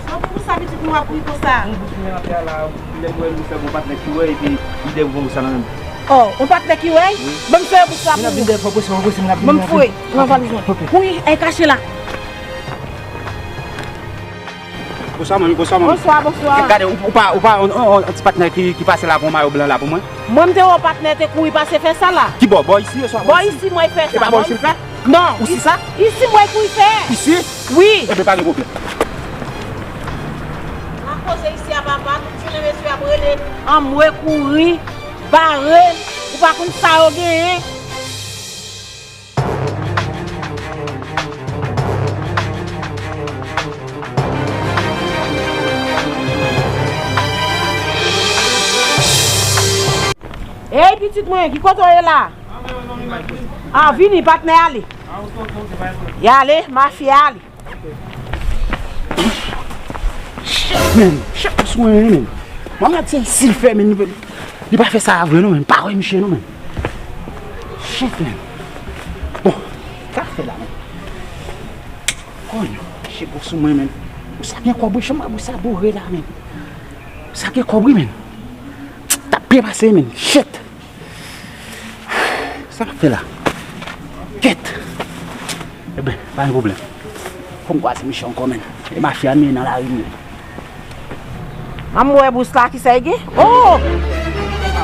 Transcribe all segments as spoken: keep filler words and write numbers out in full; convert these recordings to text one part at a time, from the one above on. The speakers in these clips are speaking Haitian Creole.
Sa w gen pou sa pitit mwen ap ri konsa? Yon bous mwen ap la, lè m wè nou fè bon patnè ki wè, epi li dèyè yon bous sa nan men m. Oh, yon patnè ki wè? Wi. Ban m fè yon bous sa pou ou. Vin dèyè fò presyon, fò presyon, n ap vin. Ban m fouye nan valiz mwen. Ok. Wi, e kache la. Bonswa, manmi, bonswa, manmi. Bonswa, bonswa. Gade, ou, ou pa, ou pa, on, on, on ti patnè ki, ki pase la, avè yon mayo blan la pou mwen? Mwen, m te wè yon patnè te kouri pase fè sa la. Ki bò? Bò isi, oswa bò isi? Bò isi, mwen fè sa. E pa bò isi l fè? Non. Ou si sa? Isi, mwen kouri fè. Isi? Wi. Enben, pa gen pwoblèm. N ap poze isi a, papa, tout jounen mesye ap rele. Anmwe kouri, bare, ou pa konn sa yo genyen. Ey, pitit mwen, ki kote w ye la? A, vini, patnè, ale. Y ale, mafya, ale. Shit, man. Shit, sou mwen, man. Mwen gad se isi l fè, man. Li pa fè sa vre, non, man. Pa wè misye, non, man. Shit, man. Bon, sa fè la, man. Konyo, shit, bon, sou mwen, man. Ou sa gen kòb, wi, chanm ap sa boure la, man. Ou sa gen kòb, wi, man. T ap byen pase, man. Shit. Sa m ap fè la? Kèt! Eben, pa gen pwoblèm. Fò m kwaze misye ankò, menn. E mafya m ye nan lari m ye. An m wè bous la, kisa e gen? Oh!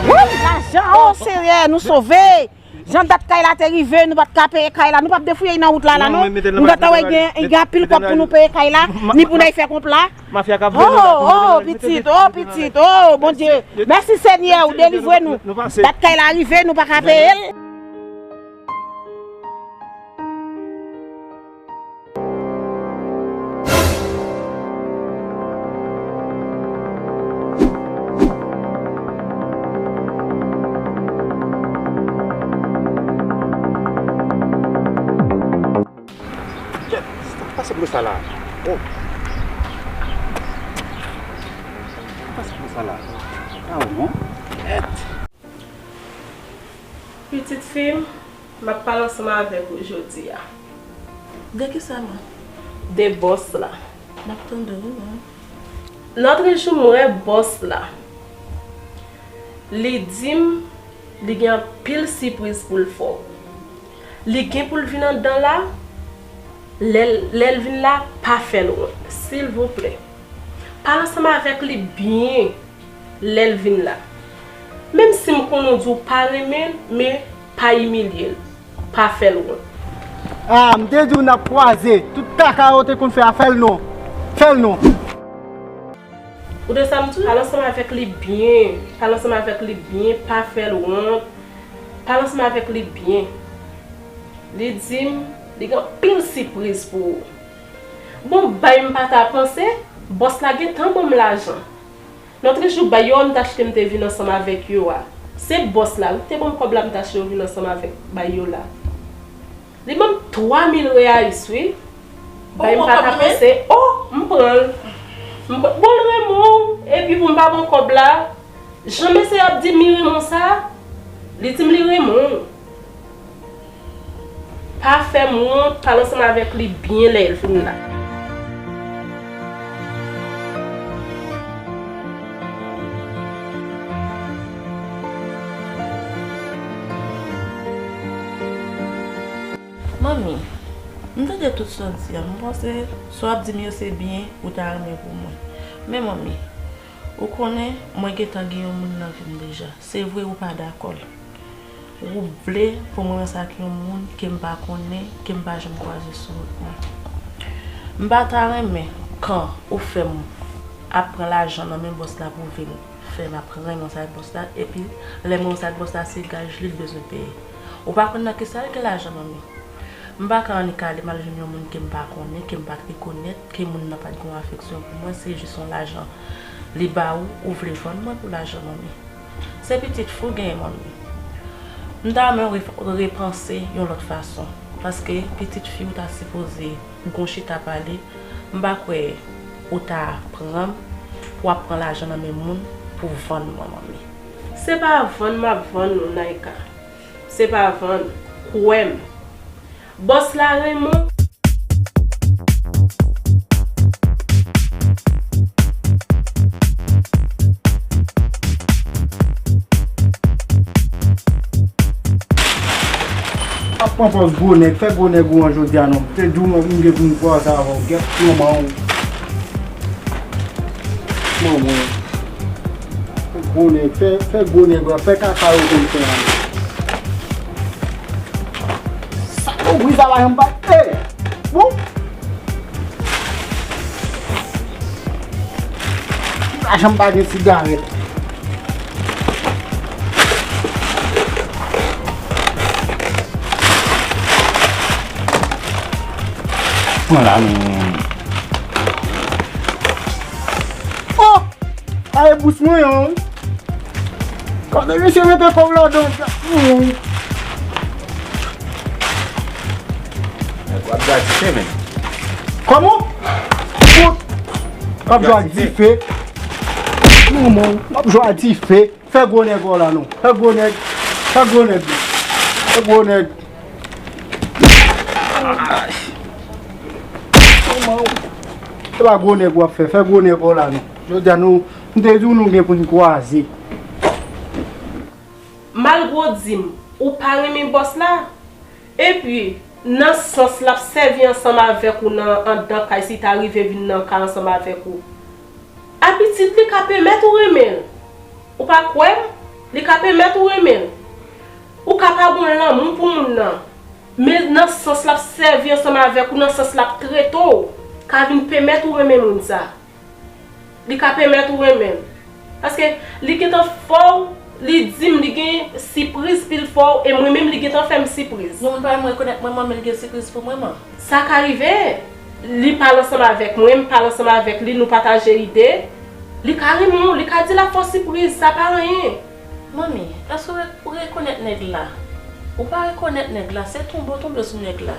Woy, lajan! Oh, Senyè, nou sove! Jan dat kay la te rive, nou pa t ka peye kay la. Nou p ap defouye nan wout la, la, non. Nou gentan wè gen, gen anpil kòb pou nou peye kay la, ni pou n al fè konpla. Mafya k ap veye nou la. Oh, oh, pitit, oh, pitit, oh, Bondye. Mèsi, Senyè, ou delivre nou. Dat kay la rive, nou pa ka peye l. Kèt, sa k pase pou sa la? Oh. Sa k pase pou sa la? Ah, non. Kèt. Pitit fi m, m ap pale ansanm avèk ou jodi a. De kisa, man? De bòs la. M ap tande w, wi, man. Lòt jou, m wè bòs la. Li di m li gen anpil sipriz pou l fè w. Li gen pou l vin anndan la, lè l, lè l vin la, pa fè l wont, silvouplè. Pale ansanm avèk li byen lè l vin la. Menm si m konnen w di w pa renmen l, men pa imilye l. Pa fè l wont. Ah, m te di w n ap kwaze. Tout kaka w te konn fè a, fè l non. Fè l non. Ou tande sa m di w? Pale ansanm avèk li byen. Pale ansanm avèk li byen. Pa fè l wont. Pale ansanm avèk li byen. Li di m li gen anpil sipriz pou ou. Bon, bay m pa ta panse, bòs la gentan ban m lajan. Lòt jou, bay yo a m t achte m te vin ansanm avèk yo a. Se bòs la wi ki te ban m kòb la m t achte yo vin ansanm avèk bay yo la. Li ban m twa mil reyais wi. Bay m pa ta panse. Oh, m pran l. M pran, bon, l renmen w, epi pou m pa ban kòb la, jan mesye ap di m li renmen w sa, li di m li renmen w. Pa fè m wont, pale ansanm avèk li byen lè l fin la. Manmi, m tande tout sa w di a, m panse sa w ap di m yo se byen ou ta renmen pou mwen. Men manmi, ou konnen mwen gentan gen yon moun nan vi m deja. Se vre ou pa dakò l. Ou vle pou mwen ranse ak yon moun ke m pa konnen, ke m pa janm kwaze sou wout mwen. M pa ta renmen kan ou fè m ap pran lajan nan men bòs la pou vin fè m ap renmen sa ak bòs la, epi lè m renmen sa ak bòs la, se gaj li l bezwen peye. Ou pa konn nan kisa l gen lajan, manmi. M pa ka annik ale m al jwenn yon moun ke m pa konnen, ke m pa t rekonèt, ke moun nan pa t gen yon afeksyon pou mwen, se jis yon lajan li ba ou, ou vle vann mwen pou lajan, manmi. Se pitit fi w genyen, manmi. M ta renmen w ref-, repanse yon lòt fason, paske pitit fi w ta sipoze gon chita pale, m pa kwè ou ta pran m pou w ap pran lajan nan men moun pou vann mwen, manmi. Se pa vann m ap vann ou, Naïka. Se pa vann. Kwè m. Bòs la renmen w. Ap pran pòz gwo nèg, fè gwo nèg ou an jodi a non. Te di w m gen pou m kwaze avè w, gèt manman w. Manman w. Fè gwo nèg, fè, fè gwo nèg la, fè kaka yo konn fè a. Sa yo bri sa pa janm pa. Ey! Bon! Li pa janm pa gen sigarèt. Pran la, men. Oh! Ay, bous mwen an. Kote misye mete kòb ladan? Nèg w ap jwe ak dife, men. Kòman? Kout! W ap jwe ak dife. Non, man, w ap jwe ak dife. Fè gwo nèg ou la non. Fè gwo nèg. Fè gwo nèg. Fè gwo nèg. Kòman? Se pa gwo nèg w ap fè. Fè gwo nèg ou la non. Jodi a nou M te di w nou gen pou n kwaze. Malgre w di m ou pa renmen bòs la, epi nan sans l ap sèvi ansanm avèk ou nan anndan kay, si ta rive vin nan kay ansanm avèk ou, abitit li ka pèmèt ou renmen l. Ou pa kwè m? Li ka pèmèt ou renmen l. Ou ka pa gon lanmou pou moun nan, men nan sans l ap sèvi ansanm avèk ou, nan sans l ap trete w, ka vin pèmèt ou renmen moun sa. Li ka pèmèt ou renmen l. Paske li gentan fè w, li di m li gen sipriz pil fè w, e mwen menm li gentan fè m sipriz. Yon moun pa menm rekonèt mwen, mwen, men l gen sipriz pou mwen, man. Sa ka rive. Li pale ansanm avèk mwen, m pale ansanm avèk li, nou pataje ide. Li ka renmen w, li ka di l ap fè w sipriz, sa pa anyen. Manmi, èske w re-, ou rekonèt nèg la? Ou pa rekonèt nèg la, se tonbe w tonbe sou nèg la.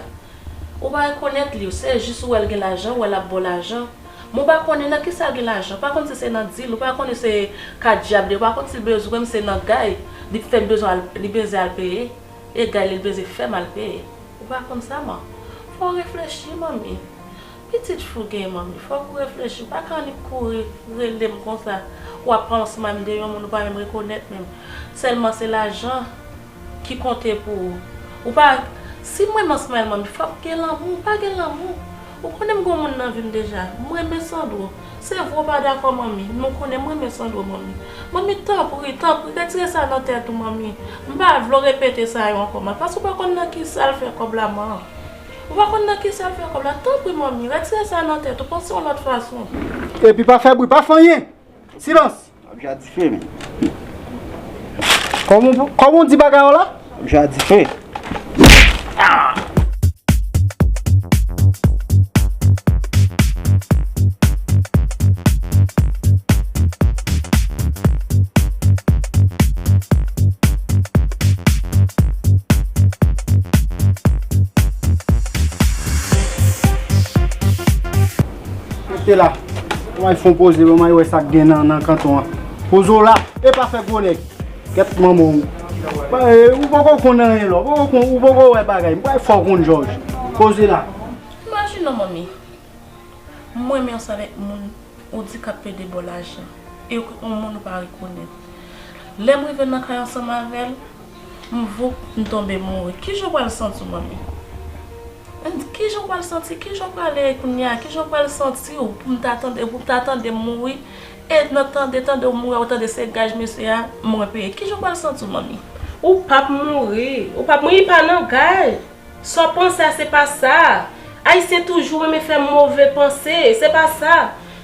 Ou pa rekonèt li, se jis ou wè l gen lajan, ou wè l ap ba w lajan. Men w pa konnen nan kisa l gen lajan, ou pa konn si se nan dil, ou pa konnen se ka dyab li, ou pa konn si l bezwen m, se nan gay li fè l bezwen al, li bezwen al peye, e gay li l bezwen fè m al peye. Ou pa konn sa, man. Fò w reflechi, manmi. Pitit fi w genyen, manmi, fòk ou reflechi. Ou pa ka annik kouri rele m konsa. W ap pran ansanm de yon moun ou pa menm rekonèt menm. Sèlman se lajan ki konte pou ou. Ou pa, si m renmen Smaïl, manmi, fòk gen lanmou. Ou pa gen lanmou. Ou konnen m gon moun nan vi m deja. M renmen Sandro. Se vre w pa dakò, manmi, men w konnen m renmen Sandro, manmi. Manmi, tanpri, tanpri, retire sa nan tèt ou, manmi. M pa vle w repete sa yo ankò, manmi, paske w pa konn nan kisa l fè kòb la, man. Ou pa konn nan kisa l fè kòb la. Tanpri, manmi, retire sa nan tèt ou, panse yon lòt fason. Epi pa fè bri, pa fè anyen. Silans! W ap jwe ak dife, men. Kòman, kòman w di bagay la? W ap jwe ak dife. Rete la. Ban m al fè yon poze, ban m al wè sa k gen nan, nan kanton an. Poze w la, e pa fè gwo nèg. Gèt manman w. Ba, e, ou poko konn anyen la. Ou poko konn, ou poko wè bagay. M pral fè w konn jòj. Poze la. Imajine w, manmi. Mwen, men ansanm avèk moun ou di k ap plede ba w lajan. E yon moun ou pa rekonèt. Lè m rive nan kay ansanm avè l, m voup, m tonbe mouri. Kijan w pral santi w, manmi? Kijan w pral santi? Kijan w prale kounye a? Kijan w pral santi w pou m ta tande, pou m ta tande m mouri? E nan tande, tande w mouri, ou tande se gaj mesye a, mwen peye. Kijan w pral santi w, manmi? Ou p ap mouri. Ou p ap mouri, pa nan gaj. Sa w panse a, se pa sa. Ayisyen toujou renmen fè move panse. Se pa sa.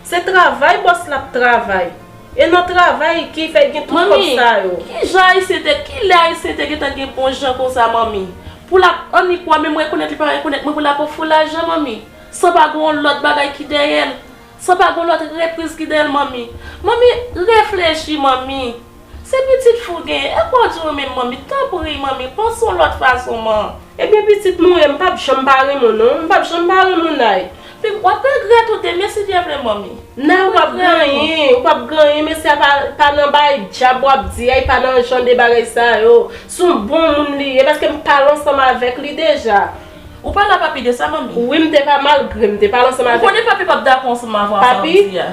Se travay bòs la ap travay. E nan travay ki fè gen tout kòb sa yo. Manmi, ki jan Ayisyen te, ki lè Ayisyen te gentan gen bon jan konsa, manmi? Pou l ap annik wè, menm rekonèt li pa rekonèt mwen, pou l ap ofri w lajan, manmi. San pa gen yon lòt bagay ki dèyè l. San pa gen yon lòt repriz ki dèyè l, manmi. Manmi, reflechi, manmi. Se pitit fi w genyen, e kwa w di w renmen m, manmi? Tanpri, manmi, panse yon lòt fason, man. Ebyen, pitit mwen, m p ap janm pa renmen w, non. M p ap janm pa renmen w, Nay. Pi, w ap regrèt ou demen, si Dye vle, manmi. Nay, w p ap gen anyen, w p ap gen anyen, mesye a pa, pa nan bay djab w ap di a, e pa nan jan de bagay sa yo. Se yon bon moun li ye, paske m pale ansanm avèk li deja. Ou pale a papi de sa, manmi? Wi, m te pa, malgre m te pale ansanm avèk. Ou konnen papi p ap dakò ansanm avè w, sa w ap di a.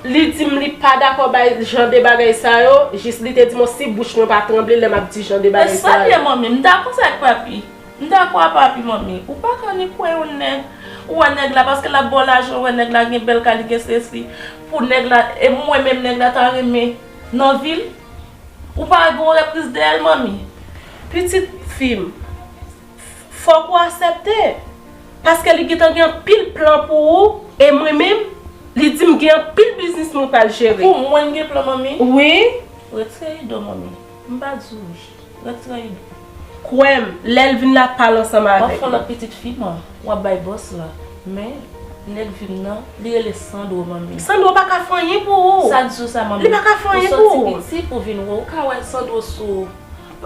Li di m li pa dakò bay jan de bagay sa yo, jis li te di m si bouch mwen pa tranble lè m ap di jan de bagay sa yo. E sa byen, manmi, m dakò sa ak papi. M dakò a papi, manmi. Ou pa ka ni kwè yon nèg, ou wè nèg la, paske l ap ba w lajan, ou wè nèg la gen bèl kay, li gen sesi. Pou nèg la, e mwen menm nèg la ta renmen nan vi l. Ou pa gen yon repriz dèyè l, manmi. Pitit fi m, fòk ou aksepte. Paske li gentan gen anpil plan pou ou, e mwen menm, li di m gen anpil biznis mwen pral jere. Pou mwen gen plan, manmi? Wi. Retire rido, manmi. M pa di w wi. Retire rido. Kwè m, lè l vin la, pale ansanm avèk li. W ap fè lòt pitit fi m, w ap bay bòs la. Men, nèg vi m nan, li rele Sandro, manmi. Sandro pa ka fè anyen pou ou. Sa di w sa, manmi? Li pa ka fè anyen pou ou. Ou soti piti pou vin wè. Ou ka wè Sandro sou,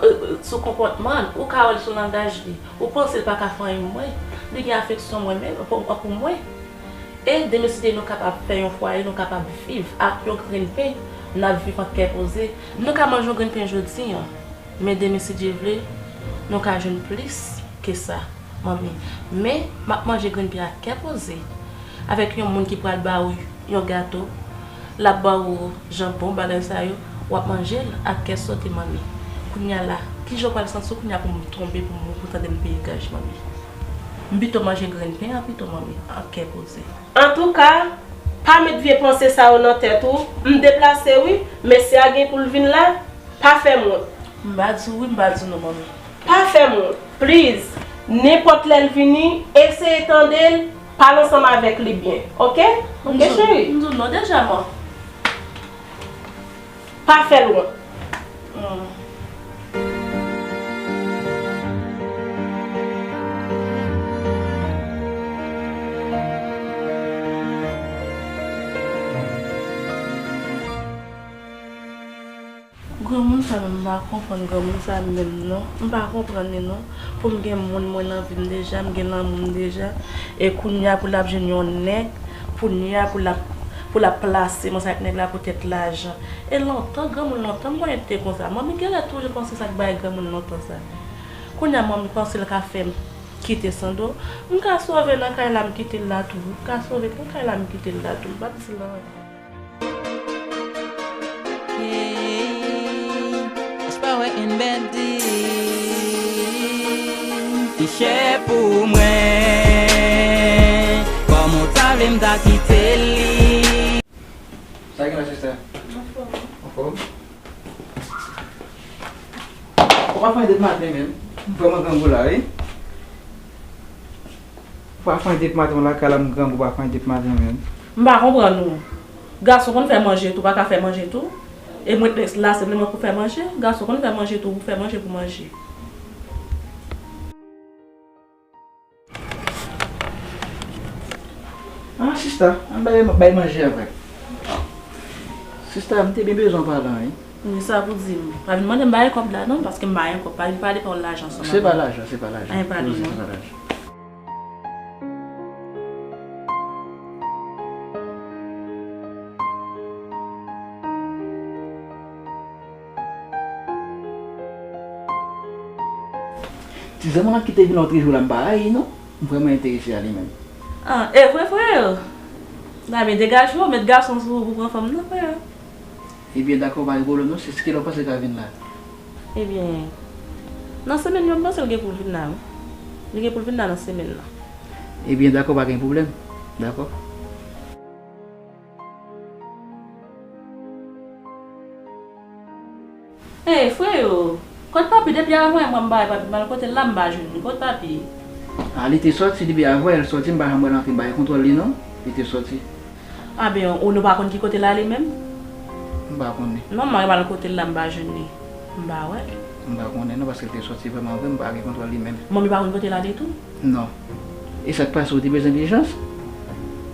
euh, sou konpòtman l, ou ka wè l sou langaj li. Ou panse l pa ka fè anyen pou mwen? Li gen afeksyon mwen menm, pou, pou mwen. E demen si Dye nou kapab fè yon fwaye, nou kapab viv ak yon grenn pen, n ap viv an kè poze. Nou ka manje yon grenn pen jodi a, men demen si Dye vle, nou ka jwenn plis ke sa, manmi. Men, m ap manje grenn pen ak kè poze, avèk yon moun ki pral ba ou yon gato, l ap ba ou janbon, bagay sa yo, w ap manje l ak kè sote, manmi. Kounye a la, kijan w pral santi w kounye a pou m tonbe, pou m, pou tande m peye gaj, manmi? M pito manje grenn pen an pito, manmi, ak kè poze. Antouka, pa met vye panse sa yo nan tèt ou. M deplase wi, mesye a gen pou l vin la, pa fè m wont. M pa di w wi, m pa di w non, manmi. Pa fè m wont, please. Nenpòt lè l vini, eseye tande l, pale ansanm avèk li byen, oke? Oke, cheri? M di w non deja, man. Pa fè l wont. Hmm. Granmoun sa menm, m pa konprann granmoun sa menm non. M pa konprann li non. Pou m gen moun mwen nan vi m deja, m gen lanmou m deja. E kounye a pou l ap jwenn yon nèg, kounye a pou l ap, pou l ap plase mwen sa ak nèg la poutèt lajan. E lontan, granmoun lontan, m konnen te konsa. Manmi genlè toujou panse sa k bay granmoun lontan sa. Kounye a manmi panse l ka fè m kite Sandro. M ka sove nan kay la, m kite l la tou. M ka sove nan kay la, m kite l la tou. M p ap di l anyen. Hey, ach pa wè en bèdi. Li chè pou mwen. Kòman w ta vle m ta kite li? Sa gen la, sista? Anfòm. Anfòm? Ou pa fè anyen depi maten menm. M vrèman grangou la, wi. Ou pa fè anyen depi maten, ou lakay la, m grangou, ou pa fè anyen depi maten menm. M pa konprann ou. Gason konn fè manje tou, pa ka fè manje tou. E mwen la, se mwen pou fè manje. Gason konn fè manje tou, pou fè manje, pou manje. Ah, sista, ann bay, bay manje avè. Sista, m te byen bezwen w pale, wi. Wi, sa pou di m. Pa vin mande m bay kòb la, non, paske m pa gen kòb. Pa vin pale pawòl lajan ansanm avè m. Se pa lajan, se pa lajan. Anyen pale, non. Se pa lajan. Ti zanmi lan ki te vin lòt jou la, m pa rayi, non. M vrèman enterese a li menm. Ah, e vre, frè? Nan, men degaje w, met gason sou ou pou pran fanm nan, frè. Ebyen, dakò, pa gen pwoblèm non, se kilè w panse l ka vin la? Ebyen, nan semèn yo, m panse l gen pou l vin la, wi. Li gen pou l vin la nan semèn nan. Ebyen, dakò, pa gen pwoblèm. Dakò. Ey, frè yo, kot papi? Depi avan yè mwen m pa wè papi, m al kote l la m pa jwenn li. Kot papi? Ah, li te sòti, depi avan yè l sòti, m pa janm wè l antre, m pa gen kontwòl li non. Li te sòti. Anben, ou nou pa konn ki kote l ale menm? M pa konnen. Non, m al kote l la, m pa jwenn li. M pa wè l. M pa konnen non, paske l te sòti vrèman vre, m pa gen kontwòl li menm. Manmi pa konn kote l ale tou? Non. E sa k pase, ou te bezwen dilijans?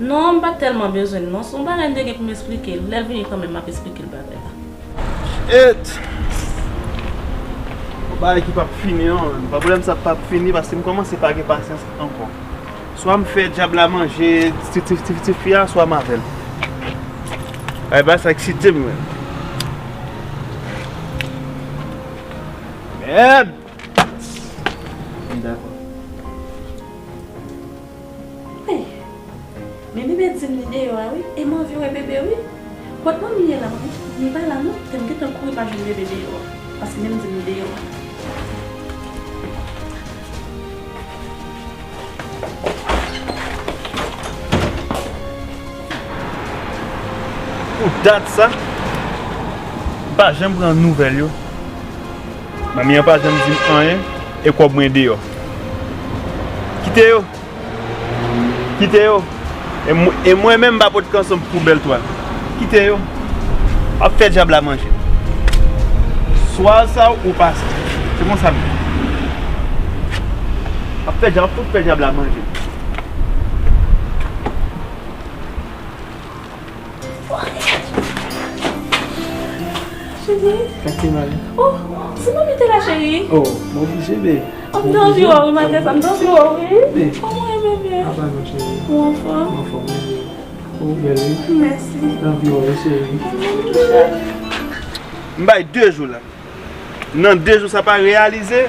Non, m pa t tèlman bezwen l non. Se yon bagay m te gen pou m eksplike l. Lè l vini kanmenm, m ap eksplike l bagay la. Shit! Yon bagay ki p ap fini non, menm. Pwoblèm sa p ap fini paske m kòmanse pa gen pasyans ankò. Swa m fè dyab la manje ti, ti, ti, ti fi a, swa m avè l. Ay, bagay sa eksite m, menm. Mèd! Mèd ankò. Hey, men bebe di m li deyò a wi, e m anvi wè bebe wi. Kot manmi ye la, manmi pa la non, te m gentan kouri m al jwenn bebe deyò a, paske men m di m li deyò a. Pou dat sa, m pa janm pran nouvèl yo. Manmi an pa janm di m anyen, e kòb mwen deyò. Kite yo. Kite yo. E mwen, e mwen menm m pa pot kanson pou bèl twal. Kite yo. Ap fè dyab la manje. Swa sa ou pa sa. Se konsa m ye. Ap fè dyab, ap fout fè dyab la manje. Cheri. Sa k te mal? Oh, se manmi te la, cheri. Oh, m oblije, be. M te anvi wè w wi, malgre sa, m te anvi wè w wi. Be. Kòman w ye, bebe? Apa non, cheri. Ou anfòm? M anfòm, wi, cheri. Ou bèl, wi. Mèsi. M te anvi wè w, cheri. M bay de jou la. Nan de jou sa pa reyalize,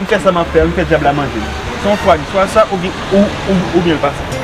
m fè sa m ap fè, m fè dyab la manje m. Se yon fwa, swa sa oubyen, ou, ou, oubyen l pa sa.